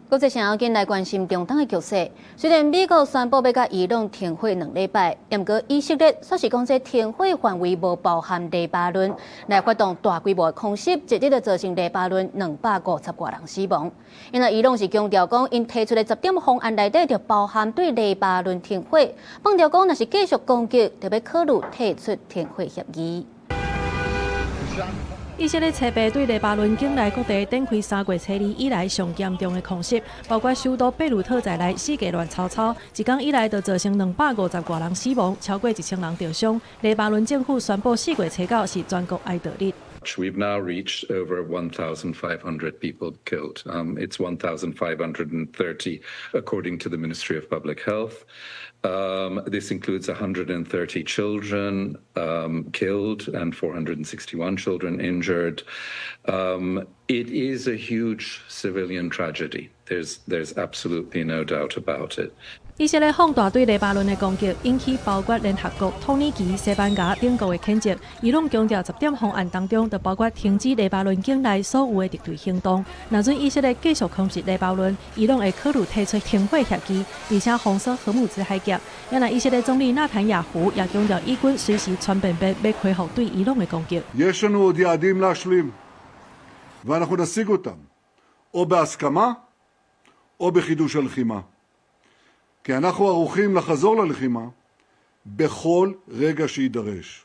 國際上緊來關心中東的局勢。雖然美國宣布欲佮伊朗停火2禮拜，毋過以色列煞是講這停火範圍無包含黎巴嫩，來發動大規模的空襲，一日就造成黎巴嫩250外人死亡。因為伊朗是強調講，𪜶提出的十點方案內底就包含對黎巴嫩停火，放調講若是繼續攻擊，就欲考慮退出停火協議。以色列初八對黎巴嫩境內各地展開3月初二以來上嚴重的空襲，包括首都貝魯特在內，四界亂糟糟。一工以來就造成250外人死亡，超過1000人著傷。黎巴嫩政府宣布4月初九是全國哀悼日。 We've now reached over 1,500 people killed. It's 1,530 according to the Ministry of Public Health. This includes 130 children killed and 461 children injured. It is a huge civilian tragedy. There's absolutely no doubt about it. 以色列放大對黎巴嫩的攻擊，引起包括聯合國、土耳其、西班牙等國的譴責。伊朗強調十點方案當中，就包括停止黎巴嫩境內所有的敵對行動。若准以色列繼續空襲黎巴嫩，伊朗會考慮退出停火協議，而且封鎖荷姆茲海峽。也若以色列總理納坦雅胡也強調，以軍隨時全變變欲恢復對伊朗的攻擊。 יש לנו עוד יעדים להשלים, ואנחנו נשיג אותם, או בהסכמה או בחידוש הלחימה. כי אנחנו ערוכים לחזור ללחימה בכל רגע שיידרש.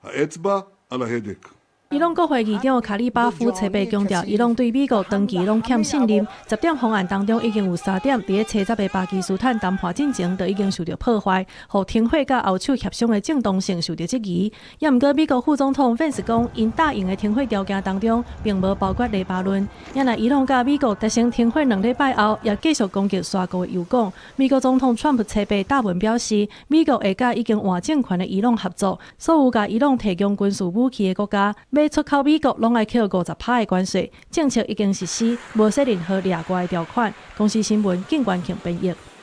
האצבע על ההדק. 伊朗國會議長卡里巴夫初八強調，伊朗對美國長期攏欠信任。十點方案當中已經有三點，佇咧初十的巴基斯坦談判進前就已經受著破壞，予停火佮後手協商的正當性受著質疑。也毋過美國副總統范斯講，𪜶答應的停火條件當中並無包括黎巴嫩。也若伊朗佮美國達成停火2禮拜後，也繼續攻擊沙國的油港。美國總統川普初八答文表示，美國會佮已經換政權的伊朗合作，所有共伊朗提供軍事武器的國家，欲出口美國攏愛扣50趴的關稅，政策已經實施，無設任何例外條款。公視新聞，靳關慶編譯。